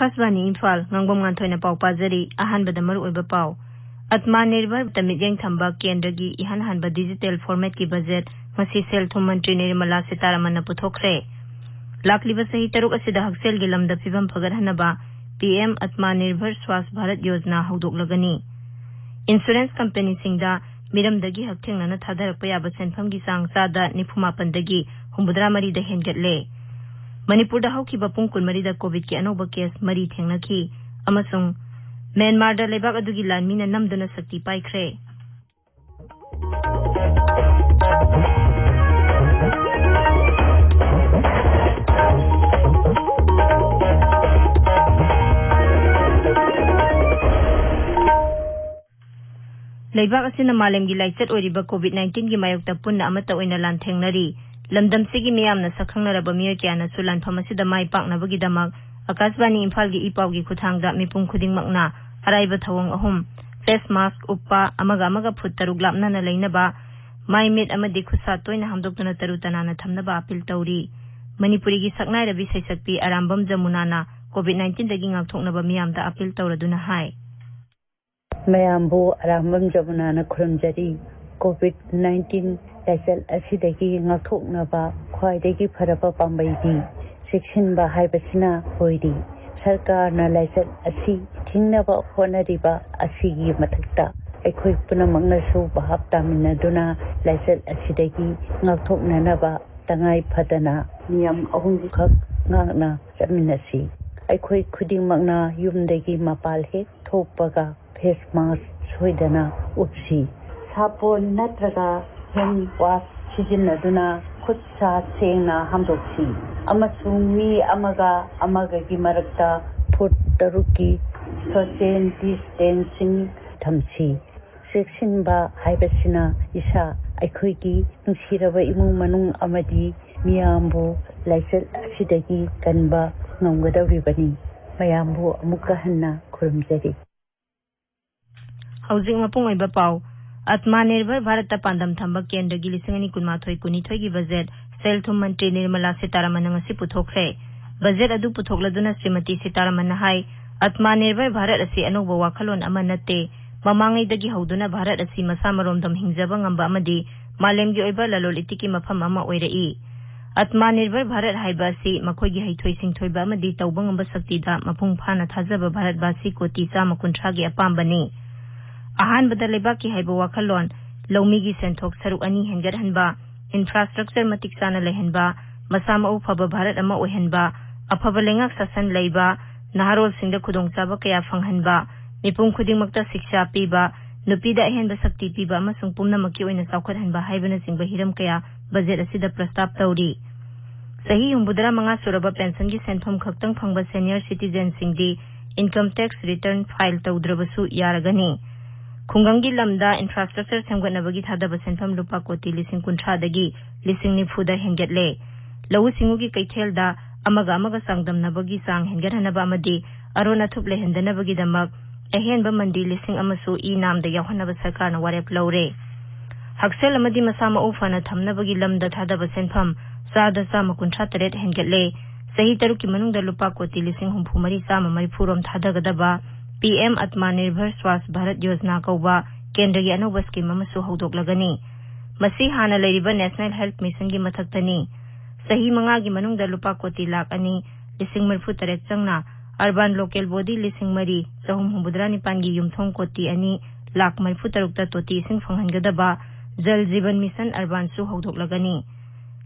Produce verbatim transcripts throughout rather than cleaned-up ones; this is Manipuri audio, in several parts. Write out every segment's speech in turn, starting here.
ꯑꯀꯥꯁꯕꯥꯅꯤ ꯏꯝꯐꯥꯜ, ꯉꯥꯡꯕꯝ ꯉꯥꯟꯊꯣꯏꯅ ꯄꯥꯎ ꯄꯥꯖꯔꯤ꯫ ꯑꯍꯥꯟꯕꯗ ꯃꯔꯨꯑꯣꯏꯕ ꯄꯥꯎ꯫ ꯑꯠꯃꯥ ꯅꯤꯔꯚꯔ ꯃꯤꯠꯌꯦꯡ ꯊꯝꯕ ꯀꯦꯟꯗ꯭ꯔꯒꯤ ꯏꯍꯟ ꯍꯟꯕ ꯗꯤꯖꯤꯇꯦꯜ ꯐꯣꯔꯃꯦꯠꯀꯤ ꯕꯖꯦꯠ ꯉꯁꯤ ꯁꯦꯜ ꯊꯨꯝ ꯃꯟꯇ꯭ꯔꯤ ꯅꯤꯔꯃꯂꯥ ꯁꯤꯇꯥꯔꯥꯃꯟꯅ ꯄꯨꯊꯣꯛꯈ꯭ꯔꯦ꯫ ꯂꯥꯛꯂꯤꯕ ꯆꯍꯤ ꯇꯔꯨꯛ ꯑꯁꯤꯗ ꯍꯛꯁꯦꯜꯒꯤ ꯂꯝꯗ ꯐꯤꯕꯝ ꯐꯒꯠꯍꯟꯅꯕ ꯄꯤ ꯑꯦꯝ ꯑꯠꯃꯥ ꯅꯤꯔꯚꯔ ꯁ꯭ꯋꯥꯁ ꯚꯥꯔꯠ ꯌꯣꯖꯅꯥ ꯍꯧꯗꯣꯛꯂꯒꯅꯤ꯫ ꯏꯟꯁꯨꯔꯦꯟꯁ ꯀꯝꯄꯦꯅꯤꯁꯤꯡꯗ ꯃꯤꯔꯝꯗꯒꯤ ꯍꯛꯊꯦꯡꯅꯅ ꯊꯥꯗꯔꯛꯄ ꯌꯥꯕ ꯁꯦꯟꯐꯝꯒꯤ ꯆꯥꯡ ꯆꯥꯗ ꯅꯤꯐꯨ ꯃꯥꯄꯟꯗꯒꯤ ꯍꯨꯝꯐꯨꯇꯔꯥ ꯃꯔꯤꯗ ꯍꯦꯟꯒꯠꯂꯦ꯫ ꯃꯅꯤꯄꯨꯔꯗ ꯍꯧꯈꯤꯕ ꯄꯨꯡ ꯀꯨꯟꯃꯔꯤꯗ ꯀꯣꯚꯤꯗꯀꯤ ꯑꯅꯧꯕ ꯀꯦꯁ ꯃꯔꯤ ꯊꯦꯡꯅꯈꯤ ꯑꯃꯁꯨꯡ ꯃ꯭ꯌꯥꯟꯃꯥꯔꯗ ꯂꯩꯕꯥꯛ ꯑꯗꯨꯒꯤ ꯂꯥꯟꯃꯤꯅ ꯅꯝꯗꯨꯅ ꯁꯛꯇꯤ ꯄꯥꯏꯈ꯭ꯔꯦ꯫ ꯂꯩꯕꯥꯛ ꯑꯁꯤꯅ ꯃꯥꯂꯦꯝꯒꯤ ꯂꯥꯏꯆꯠ ꯑꯣꯏꯔꯤꯕ ꯀꯣꯚꯤꯗ ꯅꯥꯏꯟꯇꯤꯟꯒꯤ ꯃꯥꯌꯣꯛꯇ ꯄꯨꯟꯅ ꯑꯃꯠꯇ ꯑꯣꯏꯅ ꯂꯥꯟꯊꯦꯡꯅꯔꯤ꯫ ꯂꯝꯗꯝꯁꯤꯒꯤ ꯃꯤꯌꯥꯝꯅ ꯁꯛꯈꯪꯅꯔꯕ ꯃꯤꯑꯣꯏ ꯀꯌꯥꯅꯁꯨ ꯂꯥꯟꯐꯝ ꯑꯁꯤꯗ ꯃꯥꯏ ꯄꯥꯛꯅꯕꯒꯤꯗꯃꯛ ꯑꯀꯥꯁꯕꯥꯅꯤ ꯏꯝꯐꯥꯜꯒꯤ ꯏ ꯄꯥꯎꯒꯤ ꯈꯨꯠꯊꯥꯡꯗ ꯃꯤꯄꯨꯝ ꯈꯨꯗꯤꯡꯃꯛꯅ ꯑꯔꯥꯏꯕ ꯊꯧꯑꯣꯡ ꯑꯍꯨꯝ, ꯐꯦꯁ ꯃꯥꯁꯛ ꯎꯞꯄ, ꯑꯃꯒ ꯑꯃꯒ ꯐꯨꯠ ꯇꯔꯨꯛ ꯂꯥꯞꯅꯅ ꯂꯩꯅꯕ, ꯃꯥꯏ ꯃꯤꯠ ꯑꯃꯗꯤ ꯈꯨꯠꯁꯥ ꯇꯣꯏꯅ ꯍꯥꯝꯗꯣꯛꯇꯨꯅ ꯇꯔꯨ ꯇꯅꯥꯟꯅ ꯊꯝꯅꯕ ꯑꯥꯄꯤꯜ ꯇꯧꯔꯤ꯫ ꯃꯅꯤꯄꯨꯔꯤꯒꯤ ꯁꯛꯅꯥꯏꯔꯕꯤ ꯁꯩꯁꯛꯄꯤ ꯑꯔꯥꯝꯕꯝ ꯖꯃꯨꯅꯥꯅ ꯀꯣꯚꯤꯗ ꯅꯥꯏꯟꯇꯤꯟꯗꯒꯤ ꯉꯥꯛꯊꯣꯛꯅꯕ ꯃꯤꯌꯥꯝꯗ ꯑꯥꯄꯤꯜ ꯇꯧꯔꯗꯨꯅ ꯍꯥꯏ꯫ ꯃꯌꯥꯝꯕꯨ ꯑꯔꯥꯝꯕꯝ ꯖꯃꯨꯅꯥꯅ ꯈꯨꯔꯨꯝꯖꯔꯤ꯫ ꯀꯣꯚꯤꯗ ꯅꯥꯏꯟꯇꯤꯟ ꯂꯥꯏꯆꯠ ꯑꯁꯤꯗꯒꯤ ꯉꯥꯛꯊꯣꯛꯅꯕ ꯈ꯭ꯋꯥꯏꯗꯒꯤ ꯐꯔꯕ ꯄꯥꯝꯕꯩꯗꯤ ꯆꯦꯛꯁꯤꯟꯕ ꯍꯥꯏꯕꯁꯤꯅ ꯑꯣꯏꯔꯤ꯫ ꯁꯔꯀꯥꯔꯅ ꯂꯥꯏꯆꯠ ꯑꯁꯤ ꯊꯤꯡꯅꯕ ꯍꯣꯠꯅꯔꯤꯕ ꯑꯁꯤꯒꯤ ꯃꯊꯛꯇ ꯑꯩꯈꯣꯏ ꯄꯨꯝꯅꯃꯛꯅꯁꯨ ꯚꯥꯞ ꯇꯥꯃꯤꯟꯅꯗꯨꯅ ꯂꯥꯏꯆꯠ ꯑꯁꯤꯗꯒꯤ ꯉꯥꯛꯊꯣꯛꯅꯅꯕ ꯇꯉꯥꯏ ꯐꯗꯅ ꯅꯤꯌꯝ ꯑꯍꯨꯝꯈꯛ ꯉꯥꯛꯅ ꯆꯠꯃꯤꯟꯅꯁꯤ꯫ ꯑꯩꯈꯣꯏ ꯈꯨꯗꯤꯡꯃꯛꯅ ꯌꯨꯝꯗꯒꯤ ꯃꯄꯥꯜ ꯍꯦꯛ ꯊꯣꯛꯄꯒ ꯐꯦꯁ ꯃꯥꯁꯛ ꯁꯣꯏꯗꯅ ꯎꯞꯁꯤ꯫ ꯁꯥꯄꯣꯟ ꯅꯠꯇ꯭ꯔꯒ ꯍꯦꯟ ꯋꯥꯁ ꯁꯤꯖꯤꯟꯅꯗꯨꯅ ꯈꯨꯠ ꯁꯥ ꯁꯦꯡꯅ ꯍꯥꯝꯗꯣꯛꯁꯤ ꯑꯃꯁꯨꯡ ꯃꯤ ꯑꯃꯒ ꯑꯃꯒꯒꯤ ꯃꯔꯛꯇ ꯐꯨꯠ ꯇꯔꯨꯛꯀꯤ ꯁꯣꯁꯤꯌꯦꯜ ꯗꯤꯁꯇꯦꯟꯁꯤꯡ ꯊꯝꯁꯤ꯫ ꯆꯦꯛꯁꯤꯟꯕ ꯍꯥꯏꯕꯁꯤꯅ ꯏꯁꯥ, ꯑꯩꯈꯣꯏꯒꯤ ꯅꯨꯡꯁꯤꯔꯕ ꯏꯃꯨꯡ ꯃꯅꯨꯡ ꯑꯃꯗꯤ ꯃꯤꯌꯥꯝꯕꯨ ꯂꯥꯏꯆꯠ ꯑꯁꯤꯗꯒꯤ ꯀꯟꯕ ꯉꯝꯒꯗꯧꯔꯤꯕꯅꯤ꯫ ꯃꯌꯥꯝꯕꯨ ꯑꯃꯨꯛꯀ ꯍꯟꯅ ꯈꯨꯔꯨꯝꯖꯔꯤ꯫ ꯍꯧꯖꯤꯛ ꯃꯄꯨꯡ ꯑꯣꯏꯕ ꯄꯥꯎ꯫ ꯑꯠꯃꯥ ꯅꯤꯔꯚꯔ ꯚꯥꯔꯠꯇ ꯄꯥꯟꯗꯝ ꯊꯝꯕ ꯀꯦꯟꯗ꯭ꯔꯒꯤ ꯂꯤꯁꯤꯡ ꯑꯅꯤ ꯀꯨꯟꯃꯥꯊꯣꯏ ꯀꯨꯟꯅꯤꯊꯣꯏꯒꯤ ꯕꯖꯦꯠ ꯁꯦꯜ ꯊꯨꯝ ꯃꯟꯇ꯭ꯔꯤ ꯅꯤꯔꯃꯂꯥ ꯁꯤꯇꯥꯔꯥꯃꯟꯅ ꯉꯁꯤ ꯄꯨꯊꯣꯛꯈ꯭ꯔꯦ꯫ ꯕꯖꯦꯠ ꯑꯗꯨ ꯄꯨꯊꯣꯛꯂꯗꯨꯅ ꯁ꯭ꯔꯤꯃꯇꯤ ꯁꯤꯇꯥꯔꯥꯃꯟꯅ ꯍꯥꯏ, ꯑꯠꯃꯥ ꯅꯤꯔꯚꯔ ꯚꯥꯔꯠ ꯑꯁꯤ ꯑꯅꯧꯕ ꯋꯥꯈꯜꯂꯣꯟ ꯑꯃ ꯅꯠꯇꯦ꯫ ꯃꯃꯥꯡꯉꯩꯗꯒꯤ ꯍꯧꯗꯨꯅ ꯚꯥꯔꯠ ꯑꯁꯤ ꯃꯁꯥ ꯃꯔꯣꯝꯗꯣꯝ ꯍꯤꯡꯖꯕ ꯉꯝꯕ ꯑꯃꯗꯤ ꯃꯥꯂꯦꯝꯒꯤ ꯑꯣꯏꯕ ꯂꯂꯣꯟ ꯏꯇꯤꯛꯀꯤ ꯃꯐꯝ ꯑꯃ ꯑꯣꯏꯔꯛꯏ꯫ ꯑꯠꯃꯥ ꯅꯤꯔꯚꯔ ꯚꯥꯔꯠ ꯍꯥꯏꯕ ꯑꯁꯤ ꯃꯈꯣꯏꯒꯤ ꯍꯩꯊꯣꯏ ꯁꯤꯡꯊꯣꯏꯕ ꯑꯃꯗꯤ ꯇꯧꯕ ꯉꯝꯕ ꯁꯛꯇꯤꯗ ꯃꯄꯨꯡ ꯐꯥꯅ ꯊꯥꯖꯕ ꯚꯥꯔꯠꯕꯥꯁꯤ ꯀꯣꯇꯤ ꯆꯥꯝꯃ ꯀꯨꯟꯊ꯭ꯔꯥꯒꯤ ꯑꯄꯥꯝꯕꯅꯤ꯫ ꯑꯍꯥꯟꯕꯗ ꯂꯩꯕꯥꯛꯀꯤ ꯍꯥꯏꯕ ꯋꯥꯈꯜꯂꯣꯟ, ꯂꯧꯃꯤꯒꯤ ꯁꯦꯟꯊꯣꯛ ꯁꯔꯨꯛ ꯑꯅꯤ ꯍꯦꯟꯒꯠꯍꯟꯕ, ꯏꯟꯐ꯭ꯔꯥꯁ꯭ꯇ꯭ꯔꯛꯆꯔ ꯃꯇꯤꯛ ꯆꯥꯅ ꯂꯩꯍꯟꯕ, ꯃꯁꯥ ꯃꯎ ꯐꯕ ꯚꯥꯔꯠ ꯑꯃ ꯑꯣꯏꯍꯟꯕ, ꯑꯐꯕ ꯂꯩꯉꯥꯛ ꯁꯥꯁꯟ ꯂꯩꯕ, ꯅꯍꯥꯔꯣꯜꯁꯤꯡꯗ ꯈꯨꯗꯣꯡꯆꯥꯕ ꯀꯌꯥ ꯐꯪꯍꯟꯕ, ꯃꯤꯄꯨꯝ ꯈꯨꯗꯤꯡꯃꯛꯇ ꯁꯤꯛꯁꯥ ꯄꯤꯕ, ꯅꯨꯄꯤꯗ ꯑꯍꯦꯟꯕ ꯁꯛꯇꯤ ꯄꯤꯕ ꯑꯃꯁꯨꯡ ꯄꯨꯝꯅꯃꯛꯀꯤ ꯑꯣꯏꯅ ꯆꯥꯎꯈꯠꯍꯟꯕ ꯍꯥꯏꯕꯅꯆꯤꯡꯕ ꯍꯤꯔꯝ ꯀꯌꯥ ꯕꯖꯦꯠ ꯑꯁꯤꯗ ꯄ꯭ꯔꯁꯇꯥꯞ ꯇꯧꯔꯤ꯫ ꯆꯍꯤ ꯍꯨꯝꯐꯨꯇꯔꯥ ꯃꯉꯥ ꯁꯨꯔꯕ ꯄꯦꯟꯁꯟꯒꯤ ꯁꯦꯟꯐꯝ ꯈꯛꯇꯪ ꯐꯪꯕ ꯁꯦꯅꯤꯌꯔ ꯁꯤꯇꯤꯖꯦꯟꯁꯤꯡꯗꯤ ꯏꯟꯀꯝ ꯇꯦꯛꯁ ꯔꯤꯇꯔꯟ ꯐꯥꯏꯜ ꯇꯧꯗ꯭ꯔꯕꯁꯨ ꯌꯥꯔꯒꯅꯤ꯫ ꯈꯨꯡꯒꯪꯒꯤ ꯂꯝꯗ ꯏꯟꯐ꯭ꯔꯥꯁ꯭ꯇ꯭ꯔꯛꯆꯔ ꯁꯦꯝꯒꯠꯅꯕꯒꯤ ꯊꯥꯗꯕ ꯁꯦꯟꯐꯝ ꯂꯨꯄꯥ ꯀꯣꯇꯤ ꯂꯤꯁꯤꯡ ꯀꯨꯟꯊ꯭ꯔꯥꯗꯒꯤ ꯂꯤꯁꯤꯡ ꯅꯤꯐꯨꯗ ꯍꯦꯟꯒꯠꯂꯦ꯫ ꯂꯧꯎ ꯁꯤꯡꯎꯒꯤ ꯀꯩꯊꯦꯜꯗ ꯑꯃꯒ ꯑꯃꯒ ꯆꯥꯡꯗꯝꯅꯕꯒꯤ ꯆꯥꯡ ꯍꯦꯟꯒꯠꯍꯟꯅꯕ ꯑꯃꯗꯤ ꯑꯔꯣꯟ ꯑꯊꯨꯞ ꯂꯩꯍꯟꯗꯅꯕꯒꯤꯗꯃꯛ ꯑꯍꯦꯟꯕ ꯃꯟꯗꯤ ꯂꯤꯁꯤꯡ ꯑꯃꯁꯨ ꯏ ꯅꯥꯝꯗ ꯌꯥꯎꯍꯟꯅꯕ ꯁꯔꯀꯥꯔꯅ ꯋꯥꯔꯦꯞ ꯂꯧꯔꯦ꯫ ꯍꯛꯁꯦꯜ ꯑꯃꯗꯤ ꯃꯁꯥ ꯃꯎ ꯐꯅ ꯊꯝꯅꯕꯒꯤ ꯂꯝꯗ ꯊꯥꯗꯕ ꯁꯦꯟꯐꯝ ꯆꯥꯗ ꯆꯥꯝꯃ ꯀꯨꯟꯊ꯭ꯔꯥ ꯇꯔꯦꯠ ꯍꯦꯟꯒꯠꯂꯦ꯫ ꯆꯍꯤ ꯇꯔꯨꯛꯀꯤ ꯃꯅꯨꯡꯗ ꯂꯨꯄꯥ ꯀꯣꯇꯤ ꯂꯤꯁꯤꯡ ꯍꯨꯝꯐꯨ ꯃꯔꯤ ꯆꯥꯝꯃ ꯃꯔꯤꯐꯨ ꯔꯣꯝ ꯊꯥꯗꯒꯗꯕ ꯄꯤ ꯑꯦꯝ ꯑꯠꯃꯥ ꯅꯤꯔꯚꯔ ꯁ꯭ꯋꯥꯁ ꯚꯥꯔꯠ ꯌꯣꯖꯅꯥ ꯀꯧꯕ ꯀꯦꯟꯗ꯭ꯔꯒꯤ ꯑꯅꯧꯕ ꯁ꯭ꯀꯤꯝ ꯑꯃꯁꯨ ꯍꯧꯗꯣꯛꯂꯒꯅꯤ꯫ ꯃꯁꯤ ꯍꯥꯟꯅ ꯂꯩꯔꯤꯕ ꯅꯦꯁꯅꯦꯜ ꯍꯦꯜꯊ ꯃꯤꯁꯟꯒꯤ ꯃꯊꯛꯇꯅꯤ꯫ ꯆꯍꯤ ꯃꯉꯥꯒꯤ ꯃꯅꯨꯡꯗ ꯂꯨꯄꯥ ꯀꯣꯇꯤ ꯂꯥꯈ ꯑꯅꯤ ꯂꯤꯁꯤꯡ ꯃꯔꯤꯐꯨ ꯇꯔꯦꯠ ꯆꯪꯅ ꯑꯔꯕꯥꯟ ꯂꯣꯀꯦꯜ ꯕꯣꯗꯤ ꯂꯤꯁꯤꯡ ꯃꯔꯤ ꯆꯍꯨꯝ ꯍꯨꯝꯐꯨꯇꯔꯥ ꯅꯤꯄꯥꯟꯒꯤ ꯌꯨꯝꯊꯣꯡ ꯀꯣꯇꯤ ꯑꯅꯤ ꯂꯥꯈ ꯃꯔꯤꯐꯨ ꯇꯔꯨꯛꯇ ꯇꯣꯇꯤ ꯏꯁꯤꯡ ꯐꯪꯍꯟꯒꯗꯕ ꯖꯜ ꯖꯤꯕꯟ ꯃꯤꯁꯟ ꯑꯔꯕꯥꯟꯁꯨ ꯍꯧꯗꯣꯛꯂꯒꯅꯤ꯫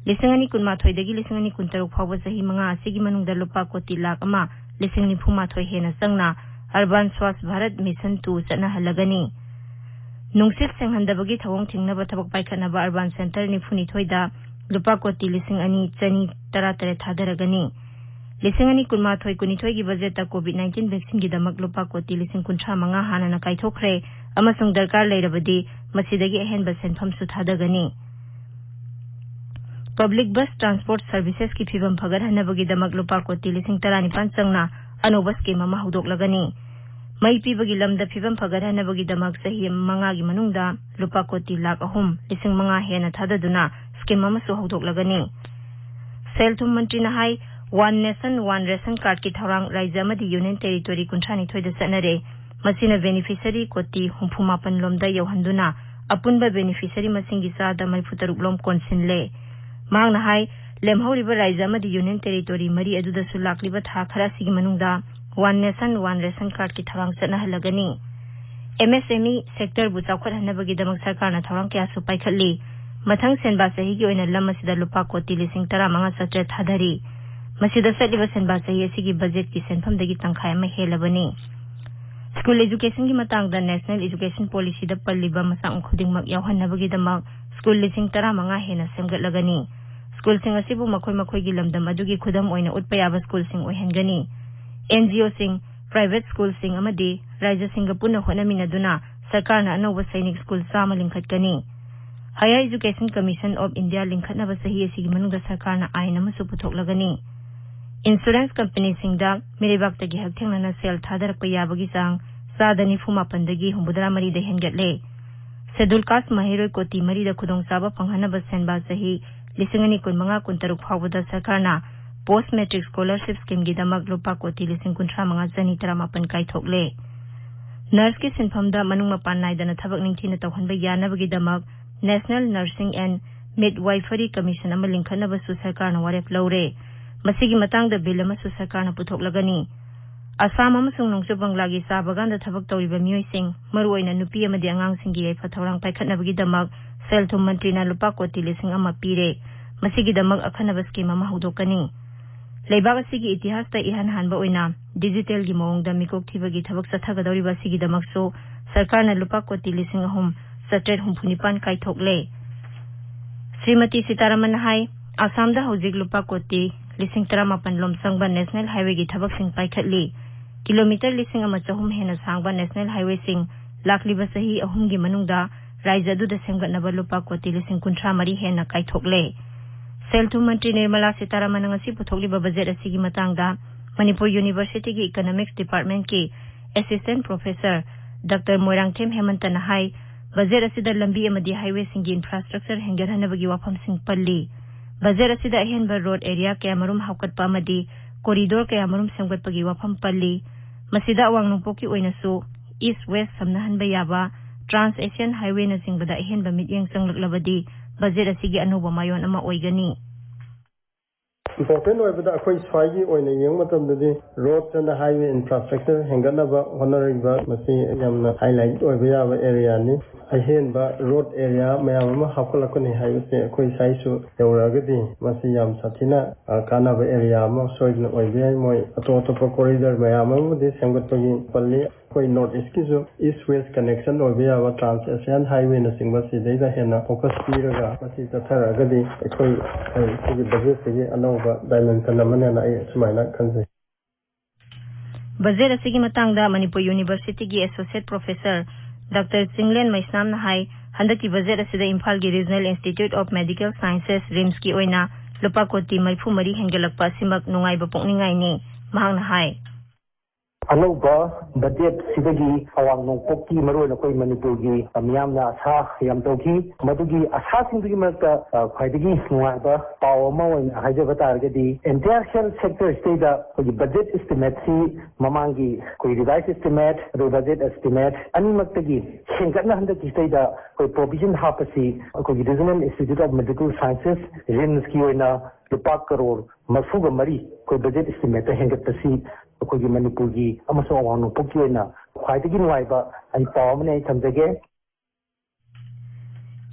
ꯂꯤꯁꯤꯡ ꯑꯅꯤ ꯀꯨꯟꯃꯥꯊꯣꯏꯗꯒꯤ ꯂꯤꯁꯤꯡ ꯑꯅꯤ ꯀꯨꯟꯇꯔꯨꯛ ꯐꯥꯎꯕ ꯆꯍꯤ ꯃꯉꯥ ꯑꯁꯤꯒꯤ ꯃꯅꯨꯡꯗ ꯂꯨꯄꯥ ꯀꯣꯇꯤ ꯂꯥꯈ ꯑꯃ ꯂꯤꯁꯤꯡ ꯅꯤꯐꯨ ꯃꯥꯊꯣꯏ ꯍꯦꯟꯅ ꯆꯪꯅ urban Swachh Bharat mission two ꯆꯠꯅꯍꯜꯂꯒꯅꯤ꯫ ꯅꯨꯡꯁꯤꯠ ꯁꯦꯡꯍꯟꯗꯕꯒꯤ ꯊꯧꯑꯣꯡ ꯊꯤꯡꯅꯕ ꯊꯕꯛ ꯄꯥꯏꯈꯠꯅꯕ ꯑꯔꯕꯥꯟ ꯁꯦꯟꯇꯔ ꯅꯤꯐꯨꯅꯤꯊꯣꯏꯗ ꯂꯨꯄꯥ ꯀꯣꯇꯤ ꯂꯤꯁꯤꯡ ꯑꯅꯤ ꯆꯅꯤ ꯇꯔꯥꯇꯔꯦꯠ ꯊꯥꯗꯔꯒꯅꯤ꯫ ꯂꯤꯁꯤꯡ ꯑꯅꯤ ꯀꯨꯟꯃꯥꯊꯣꯏ ꯀꯨꯟꯅꯤꯊꯣꯏꯒꯤ ꯕꯖꯦꯠꯇ ꯀꯣꯚꯤꯗ ꯅꯥꯏꯟꯇꯤꯟ ꯚꯦꯛꯁꯤꯟꯒꯤꯗꯃꯛ ꯂꯨꯄꯥ ꯀꯣꯇꯤ ꯂꯤꯁꯤꯡ ꯀꯨꯟꯊ꯭ꯔꯥ ꯃꯉꯥ ꯍꯥꯟꯅꯅ ꯀꯥꯏꯊꯣꯛꯈ꯭ꯔꯦ ꯑꯃꯁꯨꯡ ꯗꯔꯀꯥꯔ ꯂꯩꯔꯕꯗꯤ ꯃꯁꯤꯗꯒꯤ ꯑꯍꯦꯟꯕ ꯁꯦꯟꯐꯝꯁꯨ ꯊꯥꯗꯒꯅꯤ꯫ ꯄꯕ꯭ꯂꯤꯛ ꯕꯁ ꯇ꯭ꯔꯥꯟꯁꯄꯣꯔꯠ ꯁꯔꯚꯤꯁꯦꯁꯀꯤ ꯐꯤꯕꯝ ꯐꯒꯠꯍꯟꯅꯕꯒꯤꯗꯃꯛ ꯂꯨꯄꯥ ꯀꯣꯇꯤ ꯂꯤꯁꯤꯡ ꯇꯔꯥꯅꯤꯄꯥꯟ ꯆꯪꯅ ꯑꯅꯧꯕ ꯁ꯭ꯀꯤꯝ ꯑꯃ ꯍꯧꯗꯣꯛꯂꯒꯅꯤ꯫ ꯃꯩ ꯄꯤꯕꯒꯤ ꯂꯝꯗ ꯐꯤꯕꯝ ꯐꯒꯠꯍꯟꯅꯕꯒꯤꯗꯃꯛ ꯆꯍꯤ ꯃꯉꯥꯒꯤ ꯃꯅꯨꯡꯗ ꯂꯨꯄꯥ ꯀꯣꯇꯤ ꯂꯥꯈ ꯑꯍꯨꯝ ꯂꯤꯁꯤꯡ ꯃꯉꯥ ꯍꯦꯟꯅ ꯊꯥꯗꯗꯨꯅ ꯁ꯭ꯀꯤꯝ ꯑꯃꯁꯨ ꯍꯧꯗꯣꯛꯂꯒꯅꯤ꯫ ꯁꯦꯜ ꯊꯨꯝ ꯃꯟꯇ꯭ꯔꯤꯅ ꯍꯥꯏ, One Nation One Ration Cardꯀꯤ ꯊꯧꯔꯥꯡ ꯔꯥꯖ꯭ꯌ ꯑꯃꯗꯤ Union Territory ꯀꯨꯟꯊ꯭ꯔꯥ ꯅꯤꯊꯣꯏꯗ ꯆꯠꯅꯔꯦ꯫ ꯃꯁꯤꯅ beneficiary ꯀꯣꯇꯤ ꯍꯨꯝꯐꯨ ꯃꯥꯄꯟ ꯂꯣꯝꯗ ꯌꯧꯍꯟꯗꯨꯅ ꯑꯄꯨꯟꯕ beneficiary ꯃꯁꯤꯡꯒꯤ ꯆꯥꯗ ꯃꯔꯤꯐꯨ ꯇꯔꯨꯛ ꯂꯣꯝ ꯀꯣꯟꯁꯤꯜꯂꯦ꯫ ꯃꯍꯥꯛꯅ ꯍꯥꯏ, ꯂꯦꯝꯍꯧꯔꯤꯕ ꯔꯥꯖ꯭ꯌ ꯑꯃꯗꯤ Union Territory ꯃꯔꯤ ꯑꯗꯨꯗꯁꯨ ꯂꯥꯛꯂꯤꯕ ꯊꯥ ꯈꯔ ꯑꯁꯤꯒꯤ ꯃꯅꯨꯡꯗ One Nation One Ration Cardꯀꯤ ꯊꯧꯔꯥꯡ ꯆꯠꯅꯍꯜꯂꯒꯅꯤ꯫ MSME sectorꯕꯨ ꯆꯥꯎꯈꯠꯍꯟꯅꯕꯒꯤꯗꯃꯛ ꯁꯔꯀꯥꯔꯅ ꯊꯧꯔꯥꯡ ꯀꯌꯥꯁꯨ ꯄꯥꯏꯈꯠꯂꯤ꯫ ꯃꯊꯪ ꯁꯦꯟꯕꯥ ꯆꯍꯤꯒꯤ ꯑꯣꯏꯅ ꯂꯝ ꯑꯁꯤꯗ ꯂꯨꯄꯥ ꯀꯣꯇꯤ ꯂꯤꯁꯤꯡ ꯇꯔꯥꯃꯉꯥ ꯆꯥꯇ꯭ꯔꯦꯠ ꯊꯥꯗꯔꯤ꯫ ꯃꯁꯤꯗ ꯆꯠꯂꯤꯕ ꯁꯦꯟꯕꯥ ꯆꯍꯤ ꯑꯁꯤꯒꯤ ꯕꯖꯦꯠꯀꯤ ꯁꯦꯟꯐꯝꯗꯒꯤ ꯇꯪꯈꯥꯏ ꯑꯃ ꯍꯦꯜꯂꯕꯅꯤ꯫ School educationꯒꯤ ꯃꯇꯥꯡꯗ National Education Policyꯗ ꯄꯜꯂꯤꯕ ꯃꯆꯥꯛ ꯈꯨꯗꯤꯡꯃꯛ ꯌꯥꯎꯍꯟꯅꯕꯒꯤꯗꯃꯛ school ꯂꯤꯁꯤꯡ ꯇꯔꯥꯃꯉꯥ ꯍꯦꯟꯅ ꯁꯦꯝꯒꯠꯂꯒꯅꯤ꯫ Schoolꯁꯤꯡ ꯑꯁꯤꯕꯨ ꯃꯈꯣꯏ ꯃꯈꯣꯏꯒꯤ ꯂꯝꯗꯝ ꯑꯗꯨꯒꯤ ꯈꯨꯗꯝ ꯑꯣꯏꯅ ꯎꯠꯄ ꯌꯥꯕ schoolꯁꯤꯡ ꯑꯣꯏꯍꯟꯒꯅꯤ꯫ NGOꯁꯤꯡ, private schoolꯁꯤꯡ ꯑꯃꯗꯤ ꯔꯥꯖ꯭ꯌꯁꯤꯡꯒ ꯄꯨꯟꯅ ꯍꯣꯠꯅꯃꯤꯟꯅꯗꯨꯅ ꯁꯔꯀꯥꯔꯅ ꯑꯅꯧꯕ ꯁꯩꯅꯤꯛ school ꯆꯥꯝꯃ ꯂꯤꯡꯈꯠꯀꯅꯤ꯫ Higher Education Commission of India ꯂꯤꯡꯈꯠꯅꯕ ꯆꯍꯤ ꯑꯁꯤꯒꯤ ꯃꯅꯨꯡꯗ ꯁꯔꯀꯥꯔꯅ ꯑꯥꯏꯟ ꯑꯃꯁꯨ ꯄꯨꯊꯣꯛꯂꯒꯅꯤ꯫ Insurance companyꯁꯤꯡꯗ ꯃꯤꯔꯩꯕꯥꯛꯇꯒꯤ ꯍꯛꯊꯦꯡꯅꯅ ꯁꯦꯜ ꯊꯥꯗꯔꯛꯄ ꯌꯥꯕꯒꯤ ꯆꯥꯡ ꯆꯥꯗ ꯅꯤꯐꯨ ꯃꯥꯄꯟꯗꯒꯤ ꯍꯨꯝꯐꯨꯇꯔꯥ ꯃꯔꯤꯗ ꯍꯦꯟꯒꯠꯂꯦ꯫ Scheduled Caste ꯃꯍꯩꯔꯣꯏ ꯀꯣꯇꯤ ꯃꯔꯤꯗ ꯈꯨꯗꯣꯡꯆꯥꯕ ꯐꯪꯍꯟꯅꯕ ꯁꯦꯟꯕꯥ ꯆꯍꯤ ꯂꯤꯁꯤꯡ ꯑꯅꯤ ꯀꯨꯟꯃꯉꯥ ꯀꯨꯟꯇꯔꯨꯛ ꯐꯥꯎꯕꯗ ꯁꯔꯀꯥꯔꯅ Post Matric Scholarshipꯁꯀꯤꯝꯒꯤꯗꯃꯛ ꯂꯨꯄꯥ ꯀꯣꯇꯤ ꯂꯤꯁꯤꯡ ꯀꯨꯟꯊ꯭ꯔꯥ ꯃꯉꯥ ꯆꯅꯤ ꯇꯔꯥꯃꯥꯄꯟ ꯀꯥꯏꯊꯣꯛꯂꯦ꯫ Nurseꯀꯤ ꯁꯤꯟꯐꯝꯗ ꯃꯅꯨꯡ ꯃꯄꯥꯟ ꯅꯥꯏꯗꯅ ꯊꯕꯛ ꯅꯤꯡꯊꯤꯅ ꯇꯧꯍꯟꯕ ꯌꯥꯅꯕꯒꯤꯗꯃꯛ National Nursing and Midwifery Commission ꯑꯃ ꯂꯤꯡꯈꯠꯅꯕꯁꯨ ꯁꯔꯀꯥꯔꯅ ꯋꯥꯔꯦꯞ ꯂꯧꯔꯦ꯫ ꯃꯁꯤꯒꯤ ꯃꯇꯥꯡꯗ bill ꯑꯃꯁꯨ ꯁꯔꯀꯥꯔꯅ ꯄꯨꯊꯣꯛꯂꯒꯅꯤ꯫ ꯑꯁꯥꯝ ꯑꯃꯁꯨꯡ ꯅꯣꯡꯆꯨꯞ ꯕꯪꯒ꯭ꯂꯥꯒꯤ ꯆꯥ ꯕꯒꯥꯟꯗ ꯊꯕꯛ ꯇꯧꯔꯤꯕ ꯃꯤꯑꯣꯏꯁꯤꯡ, ꯃꯔꯨꯑꯣꯏꯅ ꯅꯨꯄꯤ ꯑꯃꯗꯤ ꯑꯉꯥꯡꯁꯤꯡꯒꯤ ꯌꯥꯏꯐ ꯊꯧꯔꯥꯡ ꯄꯥꯏꯈꯠꯅꯕꯒꯤꯗꯃꯛ ꯁꯦꯜ ꯊꯨꯝ ꯃꯟꯇ꯭ꯔꯤꯅ ꯂꯨꯄꯥ ꯀꯣꯇꯤ ꯂꯤꯁꯤꯡ ꯑꯃ ꯄꯤꯔꯦ꯫ ꯃꯁꯤꯒꯤꯗꯃꯛ ꯑꯈꯟꯅꯕ scheme ꯑꯃ ꯍꯧꯗꯣꯛꯀꯅꯤ꯫ ꯂꯩꯕꯥꯛ ꯑꯁꯤꯒꯤ ꯏꯇꯤꯍꯥꯁꯇ ꯏꯍꯥꯟ ꯍꯥꯟꯕ ꯑꯣꯏꯅ digitalꯒꯤ ꯃꯑꯣꯡꯗ ꯃꯤꯀꯣꯛ ꯊꯤꯕꯒꯤ ꯊꯕꯛ ꯆꯠꯊꯒꯗꯧꯔꯤꯕ ꯑꯁꯤꯒꯤꯗꯃꯛꯁꯨ ꯁꯔꯀꯥꯔꯅ ꯂꯨꯄꯥ ꯀꯣꯇꯤ ꯂꯤꯁꯤꯡ ꯑꯍꯨꯝ ꯆꯥꯇ꯭ꯔꯦꯠ ꯍꯨꯝꯐꯨ ꯅꯤꯄꯥꯟ ꯀꯥꯏꯊꯣꯛꯂꯦ꯫ ꯁ꯭ꯔꯤꯃꯇꯤ ꯁꯤꯇꯥꯔꯥꯃꯟꯅ ꯍꯥꯏ, ꯑꯁꯥꯝꯗ ꯍꯧꯖꯤꯛ ꯂꯨꯄꯥ ꯀꯣꯇꯤ ꯂꯤꯁꯤꯡ ꯇꯔꯥꯃꯥꯄꯟ ꯂꯣꯝ ꯆꯪꯕ National Highwayꯒꯤ ꯊꯕꯛꯁꯤꯡ ꯄꯥꯏꯈꯠꯂꯤ꯫ Kilometre ꯂꯤꯁꯤꯡ ꯑꯃ ꯆꯍꯨꯝ ꯍꯦꯟꯅ ꯁꯥꯡꯕ National Highwayꯁꯤꯡ ꯂꯥꯛꯂꯤꯕ ꯆꯍꯤ ꯑꯍꯨꯝꯒꯤ ꯃꯅꯨꯡꯗ ꯔꯥꯖ꯭ꯌ ꯑꯗꯨꯗ ꯁꯦꯝꯒꯠꯅꯕ ꯂꯨꯄꯥ ꯀꯣꯇꯤ ꯂꯤꯁꯤꯡ ꯀꯨꯟꯊ꯭ꯔꯥ ꯃꯔꯤ ꯍꯦꯟꯅ ꯀꯥꯏꯊꯣꯛꯂꯦ꯫ ꯁꯦꯜ ꯊꯨꯝ ꯃꯟꯇ꯭ꯔꯤ ꯅꯤꯔꯃꯂꯥ ꯁꯤꯇꯥꯔꯥꯃꯟꯅ ꯉꯁꯤ ꯄꯨꯊꯣꯛꯂꯤꯕ ꯕꯖꯦꯠ ꯑꯁꯤꯒꯤ ꯃꯇꯥꯡꯗ ꯃꯅꯤꯄꯨꯔ Universityꯒꯤ Economics Departmentꯀꯤ Assistant Professor Doctor ꯃꯣꯏꯔꯥꯡꯊꯦꯝ ꯍꯦꯃꯟꯇꯅ ꯍꯥꯏ, ꯕꯖꯦꯠ ꯑꯁꯤꯗ ꯂꯝꯕꯤ ꯑꯃꯗꯤ highwayꯁꯤꯡꯒꯤ infrastructure ꯍꯦꯟꯒꯠꯍꯟꯅꯕꯒꯤ ꯋꯥꯐꯝꯁꯤꯡ ꯄꯜꯂꯤ꯫ ꯕꯖꯦꯠ ꯑꯁꯤꯗ ꯑꯍꯦꯟꯕ ꯔꯣꯗ ꯑꯦꯔꯤꯌꯥ ꯀꯌꯥꯃꯔꯨꯝ ꯍꯥꯞꯀꯠꯄ ꯑꯃꯗꯤ ꯀꯣꯔꯤꯗꯣꯔ ꯀꯌꯥꯃꯔꯨꯝ ꯁꯦꯝꯒꯠꯄꯒꯤ ꯋꯥꯐꯝ ꯄꯜꯂꯤ꯫ ꯃꯁꯤꯗ ꯑꯋꯥꯡ ꯅꯣꯡꯄꯣꯛꯀꯤ ꯑꯣꯏꯅꯁꯨ ꯏꯁ ꯋꯦꯁ ꯁꯝꯅꯍꯟꯕ ꯌꯥꯕ ꯇ꯭ꯔꯥꯟꯁ ꯑꯦꯁꯤꯌꯥꯟ ꯍꯥꯏꯋꯦꯅꯆꯤꯡꯕꯗ ꯑꯍꯦꯟꯕ ꯃꯤꯠꯌꯦꯡ ꯆꯪꯂꯛꯂꯕꯗꯤ ꯕꯖꯦꯠ ꯑꯁꯤꯒꯤ ꯑꯅꯧꯕ ꯃꯥꯏꯑꯣꯟ ꯑꯃ ꯑꯣꯏꯒꯅꯤ꯫ Important ꯑꯣꯏꯕꯗ ꯑꯩꯈꯣꯏ ꯁ꯭ꯋꯥꯏꯒꯤ ꯑꯣꯏꯅ ꯌꯦꯡꯕ ꯃꯇꯝꯗꯗꯤ roads and highway infrastructure ꯍꯦꯟꯒꯠꯅꯕ ꯍꯣꯠꯅꯔꯤꯕ ꯃꯁꯤ ꯌꯥꯝꯅ highlight ꯑꯣꯏꯕ ꯌꯥꯕ areaꯅꯤ꯫ ꯑꯍꯦꯟꯕ road area ꯃꯌꯥꯝ ꯑꯃ ꯍꯥꯞꯀꯠꯂꯛꯀꯅꯤ ꯍꯥꯏꯕꯁꯦ ꯑꯩꯈꯣꯏ ꯁ꯭ꯋꯥꯏꯁꯨ ꯌꯧꯔꯛꯑꯒꯗꯤ ꯃꯁꯤ ꯌꯥꯝ ꯁꯥꯊꯤꯅ, ꯑ, ꯀꯥꯟꯅꯕ area ꯑꯃ ꯁꯣꯏꯗꯅ ꯑꯣꯏꯕ ꯌꯥꯏ꯫ ꯃꯣꯏ ꯑꯇꯣꯞ ꯑꯇꯣꯞꯄ corridor ꯃꯌꯥꯝ ꯑꯃꯕꯨꯗꯤ ꯁꯦꯝꯒꯠꯄꯒꯤ ꯄꯜꯂꯤ꯫ ꯑꯩꯈꯣꯏ North Eastꯀꯤꯁꯨ East West connection ꯑꯣꯏꯕ ꯌꯥꯕ Trans Asian Highwayꯅꯆꯤꯡꯕ ꯁꯤꯗꯩꯗ ꯍꯦꯟꯅ focus ꯄꯤꯔꯒ ꯃꯁꯤ ꯆꯠꯊꯔꯛꯑꯒꯗꯤ ꯑꯩꯈꯣꯏ, ꯑꯩꯈꯣꯏ ꯁꯤꯒꯤ budgetꯁꯤꯒꯤ ꯑꯅꯧꯕ dimension ꯑꯃꯅꯦꯅ ꯑꯩ ꯁꯨꯃꯥꯏꯅ ꯈꯟꯖꯩ꯫ ꯕꯖꯦꯠ ꯑꯁꯤꯒꯤ ꯃꯇꯥꯡꯗ ꯃꯅꯤꯄꯨꯔ ꯌꯨꯅꯤꯚꯔꯁꯤꯇꯤꯒꯤ Associate Professor ꯗꯥꯛꯇꯔ ꯆꯤꯡꯂꯦꯟ ꯃꯩꯁꯅꯥꯝꯅ ꯍꯥꯏ, ꯍꯟꯗꯛꯀꯤ ꯕꯖꯦꯠ ꯑꯁꯤꯗ ꯏꯝꯐꯥꯜꯒꯤ Regional Institute of Medical Sciences, RIMSꯀꯤ ꯑꯣꯏꯅ ꯂꯨꯄꯥ ꯀꯣꯇꯤ ꯃꯔꯤꯐꯨ ꯃꯔꯤ ꯍꯦꯟꯒꯠꯂꯛꯄ ꯑꯁꯤꯃꯛ ꯅꯨꯡꯉꯥꯏꯕ ꯄꯣꯛꯅꯤꯡꯉꯥꯏꯅꯤ꯫ ꯃꯍꯥꯛꯅ ꯍꯥꯏ꯫ ꯑꯅꯧꯕ ꯕꯖꯦꯠꯁꯤꯗꯒꯤ ꯑꯋꯥꯡ ꯅꯣꯡꯄꯣꯛꯀꯤ, ꯃꯔꯨꯑꯣꯏꯅ ꯑꯩꯈꯣꯏ ꯃꯅꯤꯄꯨꯔꯒꯤ ꯃꯤꯌꯥꯝꯅ ꯑꯁꯥ ꯌꯥꯝ ꯇꯧꯈꯤ꯫ ꯃꯗꯨꯒꯤ ꯑꯁꯥꯁꯤꯡꯗꯨꯒꯤ ꯃꯔꯛꯇ, ꯑ, ꯈ꯭ꯋꯥꯏꯗꯒꯤ ꯅꯨꯡꯉꯥꯏꯕ ꯄꯥꯎ ꯑꯃ ꯑꯣꯏꯅ ꯍꯥꯏꯖꯕ ꯇꯥꯔꯒꯗꯤ, entire health sectorꯁꯤꯗꯩꯗ ꯑꯩꯈꯣꯏꯒꯤ budget estimateꯁꯤ ꯃꯃꯥꯡꯒꯤ ꯑꯩꯈꯣꯏ revise estimate ꯑꯗꯨꯒ budget estimate ꯑꯅꯤꯃꯛꯇꯒꯤ ꯍꯦꯟꯒꯠꯅ ꯍꯟꯗꯛꯀꯤꯁꯤꯗꯩꯗ ꯑꯩꯈꯣꯏ provision ꯍꯥꯞꯄꯁꯤ ꯑꯩꯈꯣꯏꯒꯤ Regional Institute of Medical Sciences, RIMSꯀꯤ ꯑꯣꯏꯅ ꯂꯨꯄꯥ ꯀꯔꯣꯔ ꯃꯔꯤꯐꯨꯒ ꯃꯔꯤ ꯑꯩꯈꯣꯏ budget estimateꯇ ꯍꯦꯟꯒꯠꯄꯁꯤ ꯑꯩꯈꯣꯏꯒꯤ ꯃꯅꯤꯄꯨꯔꯒꯤ ꯑꯃꯁꯨꯡ ꯑꯋꯥꯡ ꯅꯣꯡꯄꯣꯛꯀꯤ ꯑꯣꯏꯅ ꯈ꯭ꯋꯥꯏꯗꯒꯤ ꯅꯨꯡꯉꯥꯏꯕ ꯑꯩ ꯄꯥꯎ ꯑꯃꯅꯤ ꯑꯩ ꯊꯝꯖꯒꯦ꯫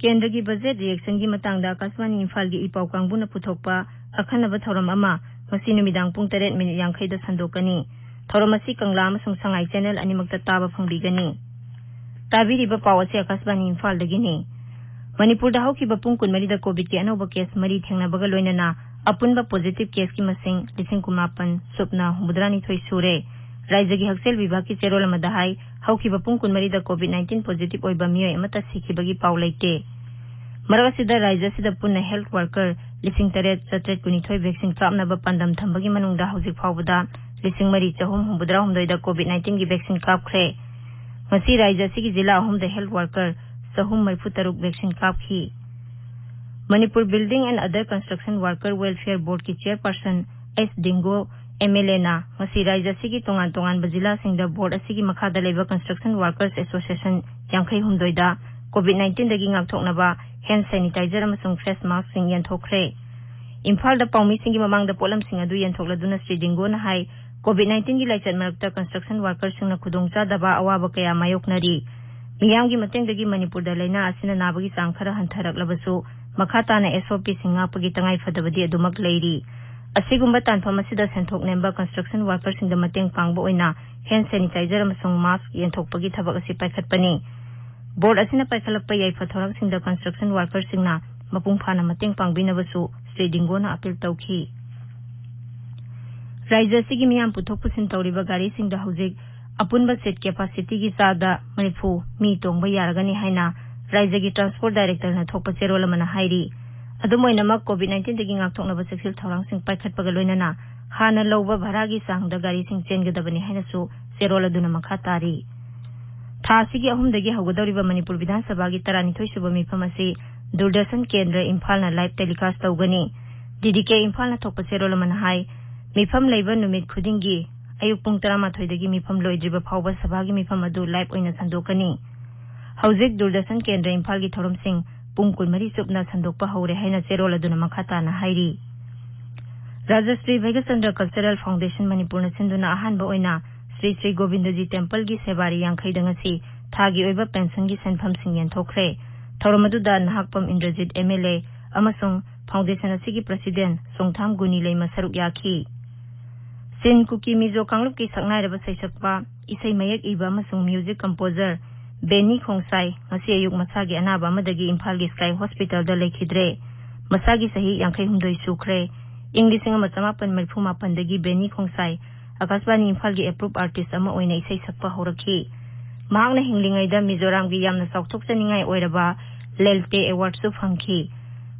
ꯀꯦꯟꯗ꯭ꯔꯒꯤ ꯕꯖꯦꯠ reactionꯒꯤ ꯃꯇꯥꯡꯗ ꯑꯀꯥꯁꯕꯥꯅꯤ ꯏꯝꯐꯥꯜꯒꯤ ꯏ ꯄꯥꯎ ꯀꯥꯡꯕꯨꯅ ꯄꯨꯊꯣꯛꯄ ꯑꯈꯟꯅꯕ ꯊꯧꯔꯝ ꯑꯃ ꯉꯁꯤ ꯅꯨꯃꯤꯗꯥꯡ ꯄꯨꯡ ꯇꯔꯦꯠ ꯃꯤꯅꯤꯠ ꯌꯥꯡꯈꯩꯗ ꯁꯟꯗꯣꯛꯀꯅꯤ꯫ ꯊꯧꯔꯝ ꯑꯁꯤ ꯀꯪꯂꯥ ꯑꯃꯁꯨꯡ ꯁꯉꯥꯏ channel ꯑꯅꯤꯃꯛꯇ ꯇꯥꯕ ꯐꯪꯕꯤꯒꯅꯤ꯫ ꯇꯥꯕꯤꯔꯤꯕ ꯄꯥꯎ ꯑꯁꯤ ꯑꯀꯥꯁꯕꯥꯅꯤ ꯏꯝꯐꯥꯜꯗꯒꯤꯅꯤ꯫ ꯃꯅꯤꯄꯨꯔꯗ ꯍꯧꯈꯤꯕ ꯄꯨꯡ ꯀꯨꯟꯃꯔꯤꯗ COVIDꯀꯤ ꯑꯅꯧꯕ case ꯃꯔꯤ ꯊꯦꯡꯅꯕꯒ ꯂꯣꯏꯅꯅ ꯑꯄꯨꯟꯕ positive caseꯀꯤ ꯃꯁꯤꯡ ꯂꯤꯁꯤꯡ ꯀꯨꯟꯃꯥꯄꯟ ꯁꯨꯞꯅ ꯍꯨꯝꯐꯨꯇꯔꯥꯅꯤꯊꯣꯏ ꯁꯨꯔꯦ꯫ ꯔꯥꯖ꯭ꯌꯒꯤ ꯍꯛꯁꯦꯜ ꯚꯤꯚꯥꯒꯀꯤ ꯆꯦꯔꯣꯜ ꯑꯃꯗ ꯍꯥꯏ, ꯍꯧꯈꯤꯕ ꯄꯨꯡ ꯀꯨꯟꯃꯔꯤꯗ COVID nineteen positive ꯑꯣꯏꯕ ꯃꯤꯑꯣꯏ ꯑꯃꯠꯇ ꯁꯤꯈꯤꯕꯒꯤ ꯄꯥꯎ ꯂꯩꯇꯦ꯫ ꯃꯔꯛ ꯑꯁꯤꯗ ꯔꯥꯖ꯭ꯌ ꯑꯁꯤꯗ ꯄꯨꯟꯅ health worker ꯂꯤꯁꯤꯡ ꯇꯔꯦꯠ ꯆꯥꯇ꯭ꯔꯦꯠ ꯀꯨꯟꯅꯤꯊꯣꯏ vaccine ꯀꯥꯞꯅꯕ ꯄꯥꯟꯗꯝ ꯊꯝꯕꯒꯤ ꯃꯅꯨꯡꯗ ꯍꯧꯖꯤꯛ ꯐꯥꯎꯕꯗ ꯂꯤꯁꯤꯡ ꯃꯔꯤ ꯆꯍꯨꯝ ꯍꯨꯝꯐꯨꯇꯔꯥꯍꯨꯝꯗꯣꯏꯗ COVID nineteenꯒꯤ vaccine ꯀꯥꯞꯈ꯭ꯔꯦ꯫ ꯉꯁꯤ ꯔꯥꯖ꯭ꯌ ꯑꯁꯤꯒꯤ ꯖꯤꯂꯥ ꯑꯍꯨꯝꯗ health worker ꯆꯍꯨꯝ ꯃꯔꯤꯐꯨꯇꯔꯨꯛ vaccine ꯀꯥꯞꯈꯤ꯫ Manipur Building and Other Construction Worker Welfare Boardꯀꯤ chairperson S Dingo M L ꯑꯦꯅ ꯉꯁꯤ ꯔꯥꯖ꯭ꯌ ꯑꯁꯤꯒꯤ ꯇꯣꯉꯥꯟ ꯇꯣꯉꯥꯟꯕ ꯖꯤꯂꯥꯁꯤꯡꯗ board ꯑꯁꯤꯒꯤ ꯃꯈꯥꯗ ꯂꯩꯕ construction workers association ꯌꯥꯡꯈꯩ ꯍꯨꯝꯗꯣꯏꯗ COVID nineteenꯗꯒꯤ ꯉꯥꯛꯊꯣꯛꯅꯕ hand sanitizer ꯑꯃꯁꯨꯡ face maskꯁꯤꯡ ꯌꯦꯟꯊꯣꯛꯈ꯭ꯔꯦ꯫ ꯏꯝꯐꯥꯜꯗ ꯄꯥꯎꯃꯤꯁꯤꯡꯒꯤ ꯃꯃꯥꯡꯗ ꯄꯣꯠꯂꯝꯁꯤꯡ ꯑꯗꯨ ꯌꯦꯟꯊꯣꯛꯂꯗꯨꯅ ꯁ꯭ꯔꯤ ꯗꯤꯡꯒꯣꯅ ꯍꯥꯏ, COVID nineteenꯒꯤ ꯂꯥꯏꯆꯠ ꯃꯔꯛꯇ construction workerꯁꯤꯡꯅ ꯈꯨꯗꯣꯡꯆꯥꯗꯕ ꯑꯋꯥꯕ ꯀꯌꯥ ꯃꯥꯌꯣꯛꯅꯔꯤ꯫ ꯃꯤꯌꯥꯝꯒꯤ ꯃꯇꯦꯡꯗꯒꯤ ꯃꯅꯤꯄꯨꯔꯗ ꯂꯥꯏꯅꯥ ꯑꯁꯤꯅ ꯅꯥꯕꯒꯤ ꯆꯥꯡ ꯈꯔ ꯍꯟꯊꯔꯛꯂꯕꯁꯨ, ꯃꯈꯥ ꯇꯥꯅ SOPꯁꯤꯡ ꯉꯥꯛꯄꯒꯤ ꯇꯉꯥꯏ ꯐꯗꯕꯗꯤ ꯑꯗꯨꯃꯛ ꯂꯩꯔꯤ꯫ ꯑꯁꯤꯒꯨꯝꯕ ꯇꯥꯟꯐꯝ ꯑꯁꯤꯗ ꯁꯦꯟꯊꯣꯛ ꯅꯦꯝꯕ construction workerꯁꯤꯡꯗ ꯃꯇꯦꯡ ꯄꯥꯡꯕ ꯑꯣꯏꯅ hand sanitizer ꯑꯃꯁꯨꯡ mask ꯌꯦꯟꯊꯣꯛꯄꯒꯤ ꯊꯕꯛ ꯑꯁꯤ ꯄꯥꯏꯈꯠꯄꯅꯤ꯫ Board ꯑꯁꯤꯅ ꯄꯥꯏꯈꯠꯂꯛꯄ ꯌꯥꯏꯐ ꯊꯧꯔꯥꯡꯁꯤꯡꯗ construction workerꯁꯤꯡꯅ ꯃꯄꯨꯡ ꯐꯥꯅ ꯃꯇꯦꯡ ꯄꯥꯡꯕꯤꯅꯕꯁꯨ ꯁ꯭ꯔꯤ ꯗꯤꯡꯒꯣꯅ appeal ꯇꯧꯈꯤ꯫ ꯔꯥꯖ꯭ꯌ ꯑꯁꯤꯒꯤ ꯃꯤꯌꯥꯝ ꯄꯨꯊꯣꯛ ꯄꯨꯁꯤꯟ ꯇꯧꯔꯤꯕ ꯒꯥꯔꯤꯁꯤꯡꯗ ꯍꯧꯖꯤꯛ ꯑꯄꯨꯟꯕ seat capacityꯒꯤ ꯆꯥꯗ ꯃꯔꯤꯐꯨ ꯃꯤ ꯇꯣꯡꯕ ꯌꯥꯔꯒꯅꯤ ꯍꯥꯏꯅ ꯔꯥꯖ꯭ꯌꯒꯤ transport directorꯅ ꯊꯣꯛꯄ ꯆꯦꯔꯣꯜ ꯑꯃꯅ ꯍꯥꯏꯔꯤ꯫ ꯑꯗꯨꯝ ꯑꯣꯏꯅꯃꯛ, COVID nineteenꯗꯒꯤ ꯉꯥꯛꯊꯣꯛꯅꯕ ꯆꯦꯛꯁꯤꯜ ꯊꯧꯔꯥꯡꯁꯤꯡ ꯄꯥꯏꯈꯠꯄꯒ ꯂꯣꯏꯅꯅ ꯍꯥꯟꯅ ꯂꯧꯕ ꯚꯔꯥꯒꯤ ꯆꯥꯡꯗ ꯒꯥꯔꯤꯁꯤꯡ ꯆꯦꯟꯒꯗꯕꯅꯤ ꯍꯥꯏꯅꯁꯨ ꯆꯦꯔꯣꯜ ꯑꯗꯨꯅ ꯃꯈꯥ ꯇꯥꯔꯤ꯫ ꯊꯥ ꯑꯁꯤꯒꯤ ꯑꯍꯨꯝꯗꯒꯤ ꯍꯧꯒꯗꯧꯔꯤꯕ ꯃꯅꯤꯄꯨꯔ ꯕꯤꯙꯥꯟ ꯁꯚꯥꯒꯤ ꯇꯔꯥꯅꯤꯊꯣꯏ ꯁꯨꯕ ꯃꯤꯐꯝ ꯑꯁꯤ ꯗꯨꯔꯗꯔꯁꯟ ꯀꯦꯟꯗ꯭ꯔ ꯏꯝꯐꯥꯜꯅ live telecast ꯇꯧꯒꯅꯤ꯫ DDK ꯏꯝꯐꯥꯜꯅ ꯊꯣꯛꯄ ꯆꯦꯔꯣꯜ ꯑꯃꯅ ꯍꯥꯏ, ꯃꯤꯐꯝ ꯂꯩꯕ ꯅꯨꯃꯤꯠ ꯈꯨꯗꯤꯡꯒꯤ ꯑꯌꯨꯛ ꯄꯨꯡ ꯇꯔꯥꯃꯥꯊꯣꯏꯗꯒꯤ ꯃꯤꯐꯝ ꯂꯣꯏꯗ꯭ꯔꯤꯕ ꯐꯥꯎꯕ ꯁꯚꯥꯒꯤ ꯃꯤꯐꯝ ꯑꯗꯨ live ꯑꯣꯏꯅ ꯁꯟꯗꯣꯛꯀꯅꯤ꯫ ꯍꯧꯖꯤꯛ ꯗꯨꯔꯗꯔꯁꯟ ꯀꯦꯟꯗ꯭ꯔ ꯏꯝꯐꯥꯜꯒꯤ ꯊꯧꯔꯝꯁꯤꯡ ꯄꯨꯡ ꯀꯨꯟꯃꯔꯤ ꯆꯨꯞꯅ ꯁꯟꯗꯣꯛꯄ ꯍꯧꯔꯦ ꯍꯥꯏꯅ ꯆꯦꯔꯣꯜ ꯑꯗꯨꯅ ꯃꯈꯥ ꯇꯥꯅ ꯍꯥꯏꯔꯤ꯫ ꯔꯥꯖꯁ꯭ꯔꯤ ꯚꯩꯒꯆꯟꯗ꯭ꯔ Cultural Foundation ꯃꯅꯤꯄꯨꯔꯅ ꯁꯤꯟꯗꯨꯅ ꯑꯍꯥꯟꯕ ꯑꯣꯏꯅ ꯁ꯭ꯔꯤ ꯁ꯭ꯔꯤ ꯒꯣꯕꯤꯟꯗꯖꯤ temple ꯒꯤ ꯁꯦꯕꯥꯔꯤ ꯌꯥꯡꯈꯩꯗ ꯉꯁꯤ ꯊꯥꯒꯤ ꯑꯣꯏꯕ pension ꯒꯤ ꯁꯦꯟꯐꯝꯁꯤꯡ ꯌꯦꯟꯊꯣꯛꯈ꯭ꯔꯦ꯫ ꯊꯧꯔꯝ ꯑꯗꯨꯗ ꯅꯍꯥꯛꯄꯝ ꯏꯟꯗ꯭ꯔꯖꯤꯠ MLA ꯑꯃꯁꯨꯡ foundation ꯑꯁꯤꯒꯤ president ꯆꯣꯡꯊꯥꯝ ꯒꯨꯅꯤ ꯂꯩꯃ ꯁꯔꯨꯛ ꯌꯥꯈꯤ꯫ ꯆꯤꯟ ꯀꯨꯀꯤ ꯃꯤꯖꯣ ꯀꯥꯡꯂꯨꯞꯀꯤ ꯁꯛꯅꯥꯏꯔꯕ ꯁꯩꯁꯛꯄ, ꯏꯁꯩ ꯃꯌꯦꯛ ꯏꯕ ꯑꯃꯁꯨꯡ music composer ꯕꯦꯅꯤ ꯈꯣꯡꯁꯥꯏ ꯉꯁꯤ ꯑꯌꯨꯛ ꯃꯁꯥꯒꯤ ꯑꯅꯥꯕ ꯑꯃꯗꯒꯤ ꯏꯝꯐꯥꯜꯒꯤ Sky Hospital ꯗ ꯂꯩꯈꯤꯗ꯭ꯔꯦ꯫ ꯃꯁꯥꯒꯤ ꯆꯍꯤ ꯌꯥꯡꯈꯩ ꯍꯨꯝꯗꯣꯏ ꯁꯨꯈ꯭ꯔꯦ꯫ ꯏꯪ ꯂꯤꯁꯤꯡ ꯑꯃ ꯆꯃꯥꯄꯟ ꯃꯔꯤꯐꯨ ꯃꯥꯄꯟꯗꯒꯤ ꯕꯦꯅꯤ ꯈꯣꯡꯁꯥꯏ ꯑꯀꯥꯁꯕꯥꯅꯤ ꯏꯝꯐꯥꯜꯒꯤ approved artist ꯑꯃ ꯑꯣꯏꯅ ꯏꯁꯩ ꯁꯛꯄ ꯍꯧꯔꯛꯈꯤ꯫ ꯃꯍꯥꯛꯅ ꯍꯤꯡꯂꯤꯉꯩꯗ ꯃꯤꯖꯣꯔꯥꯝꯒꯤ ꯌꯥꯝꯅ ꯆꯥꯎꯊꯣꯛꯆꯅꯤꯡꯉꯥꯏ ꯑꯣꯏꯔꯕ ꯂꯦꯜꯇꯦ award ꯁꯨ ꯐꯪꯈꯤ꯫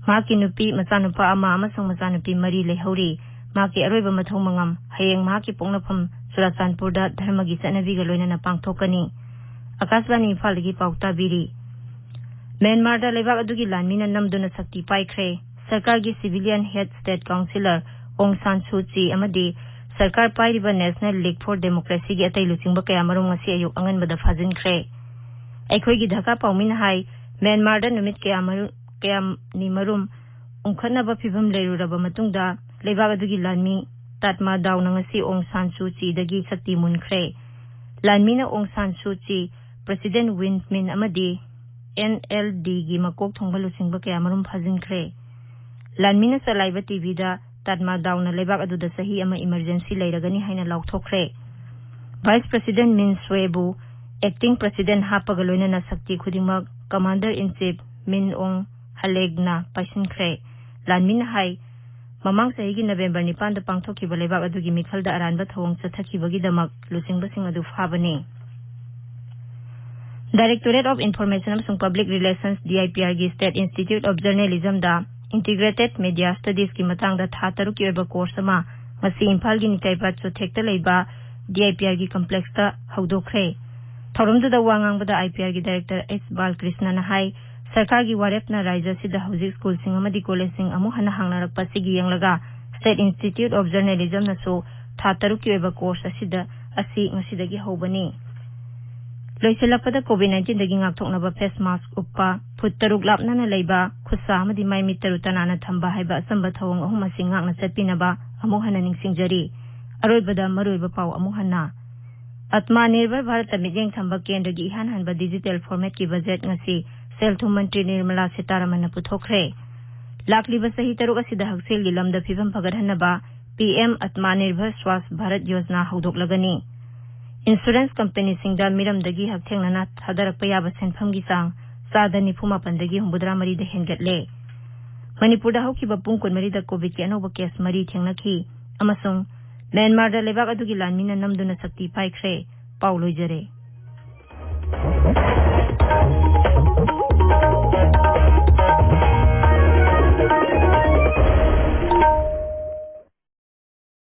ꯃꯍꯥꯛꯀꯤ ꯅꯨꯄꯤ, ꯃꯆꯥꯅꯨꯄꯥ ꯑꯃ ꯑꯃꯁꯨꯡ ꯃꯆꯥꯅꯨꯄꯤ ꯃꯔꯤ ꯂꯩꯍꯧꯔꯤ꯫ ꯃꯍꯥꯛꯀꯤ ꯑꯔꯣꯏꯕ ꯃꯊꯧ ꯃꯉꯝ ꯍꯌꯦꯡ ꯃꯍꯥꯛꯀꯤ ꯄꯣꯛꯅꯐꯝ ꯆꯨꯔꯥꯆꯥꯟꯄꯨꯔꯗ ꯙꯔꯃꯒꯤ ꯆꯠꯅꯕꯤꯒ ꯂꯣꯏꯅꯅ ꯄꯥꯡꯊꯣꯛꯀꯅꯤ꯫ ꯑꯀꯥꯁꯕꯥꯅꯤ ꯏꯝꯐꯥꯜꯗꯒꯤ ꯄꯥꯎ ꯇꯥꯕꯤꯔꯤ꯫ ꯃ꯭ꯌꯥꯟꯃꯥꯔꯗ ꯂꯩꯕꯥꯛ ꯑꯗꯨꯒꯤ ꯂꯥꯟꯃꯤꯅ ꯅꯝꯗꯨꯅ ꯁꯛꯇꯤ ꯄꯥꯏꯈ꯭ꯔꯦ꯫ ꯁꯔꯀꯥꯔꯒꯤ civilian head state councillor ꯑꯣꯡ ꯁꯥꯟ ꯁꯨ ꯆꯤ ꯑꯃꯗꯤ ꯁꯔꯀꯥꯔ ꯄꯥꯏꯔꯤꯕ National League for Democracyꯒꯤ ꯑꯇꯩ ꯂꯨꯆꯤꯡꯕ ꯀꯌꯥ ꯃꯔꯨꯝ ꯉꯁꯤ ꯑꯌꯨꯛ ꯑꯉꯟꯕꯗ ꯐꯥꯖꯤꯟꯈ꯭ꯔꯦ꯫ ꯑꯩꯈꯣꯏꯒꯤ ꯙꯀꯥ ꯄꯥꯎꯃꯤꯅ ꯍꯥꯏ, ꯃ꯭ꯌꯥꯟꯃꯥꯔꯗ ꯅꯨꯃꯤꯠ ꯀꯌꯥ ꯃꯔꯨ-, ꯀꯌꯥꯅꯤ ꯃꯔꯨꯝ ꯎꯪꯈꯠꯅꯕ ꯐꯤꯕꯝ ꯂꯩꯔꯨꯔꯕ ꯃꯇꯨꯡꯗ ꯂꯩꯕꯥꯛ ꯑꯗꯨꯒꯤ ꯂꯥꯟꯃꯤ ꯇꯥꯠꯃꯥ ꯗꯥꯎꯅ ꯉꯁꯤ ꯑꯣꯡ ꯁꯥꯟ ꯁꯨ ꯆꯤꯗꯒꯤ ꯁꯛꯇꯤ ꯃꯨꯟꯈ꯭ꯔꯦ꯫ ꯂꯥꯟꯃꯤꯅ ꯑꯣꯡ ꯁꯥꯟ ꯁꯨ ꯆꯤ, President Win Myint ꯑꯃꯗꯤ NLDꯒꯤ ꯃꯀꯣꯛ ꯊꯣꯡꯕ ꯂꯨꯆꯤꯡꯕ ꯀꯌꯥ ꯃꯔꯨꯝ ꯐꯥꯖꯤꯟꯈ꯭ꯔꯦ꯫ ꯂꯥꯟꯃꯤꯅ ꯆꯂꯥꯏꯕ TVꯗ ꯇꯥꯠꯃꯥ ꯗꯥꯎꯅ ꯂꯩꯕꯥꯛ ꯑꯗꯨꯗ ꯆꯍꯤ ꯑꯃ emergency ꯂꯩꯔꯒꯅꯤ ꯍꯥꯏꯅ ꯂꯥꯎꯊꯣꯛꯈ꯭ꯔꯦ꯫ Vice President ꯃꯤꯟ ꯁ꯭ꯋꯦꯕꯨ acting president ꯍꯥꯞꯄꯒ ꯂꯣꯏꯅꯅ ꯁꯛꯇꯤ ꯈꯨꯗꯤꯡꯃꯛ Commander in Chief ꯃꯤꯟ ꯑꯣꯡ ꯍꯂꯦꯒꯅ ꯄꯥꯏꯁꯤꯟꯈ꯭ꯔꯦ꯫ ꯂꯥꯟꯃꯤꯅ ꯍꯥꯏ, ꯃꯃꯥꯡ ꯆꯍꯤꯒꯤ ꯅꯕꯦꯝꯕꯔ ꯅꯤꯄꯥꯟꯗ ꯄꯥꯡꯊꯣꯛꯈꯤꯕ ꯂꯩꯕꯥꯛ ꯑꯗꯨꯒꯤ ꯃꯤꯈꯜꯗ ꯑꯔꯥꯟꯕ ꯊꯧꯑꯣꯡ ꯆꯠꯊꯈꯤꯕꯒꯤꯗꯃꯛ ꯂꯨꯆꯤꯡꯕꯁꯤꯡ ꯑꯗꯨ ꯐꯥꯕꯅꯤ꯫ Directorate of Information ꯑꯃꯁꯨꯡ Public Relations, DIPRꯒꯤ State Institute of Journalismꯗ Integrated Media Studiesꯀꯤ ꯃꯇꯥꯡꯗ ꯊꯥ ꯇꯔꯨꯛꯀꯤ ꯑꯣꯏꯕ course ꯑꯃ ꯉꯁꯤ ꯏꯝꯐꯥꯜꯒꯤ ꯅꯤꯀꯥꯏꯄꯥꯠ ꯆꯣꯊꯦꯛꯇ ꯂꯩꯕ DIPRꯒꯤ complexꯇ ꯍꯧꯗꯣꯛꯈ꯭ꯔꯦ꯫ ꯊꯧꯔꯝꯗꯨꯗ ꯋꯥ ꯉꯥꯡꯕꯗ IPRꯒꯤ Director ꯑꯦꯁ ꯕꯥꯂꯀ꯭ꯔꯤꯁꯅꯅ ꯍꯥꯏ, ꯁꯔꯀꯥꯔꯒꯤ ꯋꯥꯔꯦꯞꯅ ꯔꯥꯖ꯭ꯌ ꯑꯁꯤꯗ ꯍꯧꯖꯤꯛ schoolꯁꯤꯡ ꯑꯃꯗꯤ collegeꯁꯤꯡ ꯑꯃꯨꯛ ꯍꯟꯅ ꯍꯥꯡꯅꯔꯛꯄ ꯑꯁꯤꯒꯤ ꯌꯦꯡꯂꯒ State Institute of Journalismꯅꯁꯨ ꯊꯥ ꯇꯔꯨꯛꯀꯤ ꯑꯣꯏꯕ course ꯑꯁꯤꯗ, ꯑꯁꯤ ꯉꯁꯤꯗꯒꯤ ꯍꯧꯕꯅꯤ꯫ ꯂꯣꯏꯁꯤꯜꯂꯛꯄꯗ COVID nineteenꯗꯒꯤ ꯉꯥꯛꯊꯣꯛꯅꯕ face mask ꯎꯞꯄ, ꯐꯨꯠ ꯇꯔꯨꯛ ꯂꯥꯞꯅꯅ ꯂꯩꯕ, ꯈꯨꯠꯁꯥ ꯑꯃꯗꯤ ꯃꯥꯏ ꯃꯤꯠ ꯇꯔꯨ ꯇꯅꯥꯟꯅ ꯊꯝꯕ ꯍꯥꯏꯕ ꯑꯆꯝꯕ ꯊꯧꯑꯣꯡ ꯑꯍꯨꯝ ꯑꯁꯤ ꯉꯥꯛꯅ ꯆꯠꯄꯤꯅꯕ ꯑꯃꯨꯛ ꯍꯟꯅ ꯅꯤꯡꯁꯤꯡꯖꯔꯤ꯫ ꯑꯔꯣꯏꯕꯗ ꯃꯔꯨꯑꯣꯏꯕ ꯄꯥꯎ ꯑꯃꯨꯛ ꯍꯟꯅ꯫ ꯑꯠꯃꯥ ꯅꯤꯔꯚꯔ ꯚꯥꯔꯠꯇ ꯃꯤꯠꯌꯦꯡ ꯊꯝꯕ ꯀꯦꯟꯗ꯭ꯔꯒꯤ ꯏꯍꯥꯟ ꯍꯥꯟꯕ digital formatꯀꯤ budget ꯉꯁꯤ ꯁꯦꯜ ꯊꯨꯝ ꯃꯟꯇ꯭ꯔꯤ ꯅꯤꯔꯃꯂꯥ ꯁꯤꯇꯥꯔꯥꯃꯟꯅ ꯄꯨꯊꯣꯛꯈ꯭ꯔꯦ꯫ ꯂꯥꯛꯂꯤꯕ ꯆꯍꯤ ꯇꯔꯨꯛ ꯑꯁꯤꯗ ꯍꯛꯁꯦꯜꯒꯤ ꯂꯝꯗ ꯐꯤꯕꯝ ꯐꯒꯠꯍꯟꯅꯕ PM Atmanirbhar Swasth Bharat Yojana ꯍꯧꯗꯣꯛꯂꯒꯅꯤ꯫ Insurance companyꯁꯤꯡꯗ ꯃꯤꯔꯝꯗꯒꯤ ꯍꯛꯊꯦꯡꯅꯅ ꯊꯥꯗꯔꯛꯄ ꯌꯥꯕ ꯁꯦꯟꯐꯝꯒꯤ ꯆꯥꯡ ꯆꯥꯗ ꯅꯤꯐꯨ ꯃꯥꯄꯟꯗꯒꯤ ꯍꯨꯝꯐꯨꯇꯔꯥ ꯃꯔꯤꯗ ꯍꯦꯟꯒꯠꯂꯦ꯫ ꯃꯅꯤꯄꯨꯔꯗ ꯍꯧꯈꯤꯕ ꯄꯨꯡ ꯀꯨꯟꯃꯔꯤꯗ COVIDꯀꯤ ꯑꯅꯧꯕ case ꯃꯔꯤ ꯊꯦꯡꯅꯈꯤ ꯑꯃꯁꯨꯡ ꯃ꯭ꯌꯥꯟꯃꯥꯔꯗ ꯂꯩꯕꯥꯛ ꯑꯗꯨꯒꯤ ꯂꯥꯟꯃꯤꯅ ꯅꯝꯗꯨꯅ ꯁꯛꯇꯤ ꯄꯥꯏꯈ꯭ꯔꯦ꯫ ꯄꯥꯎ ꯂꯣꯏꯖꯔꯦ꯫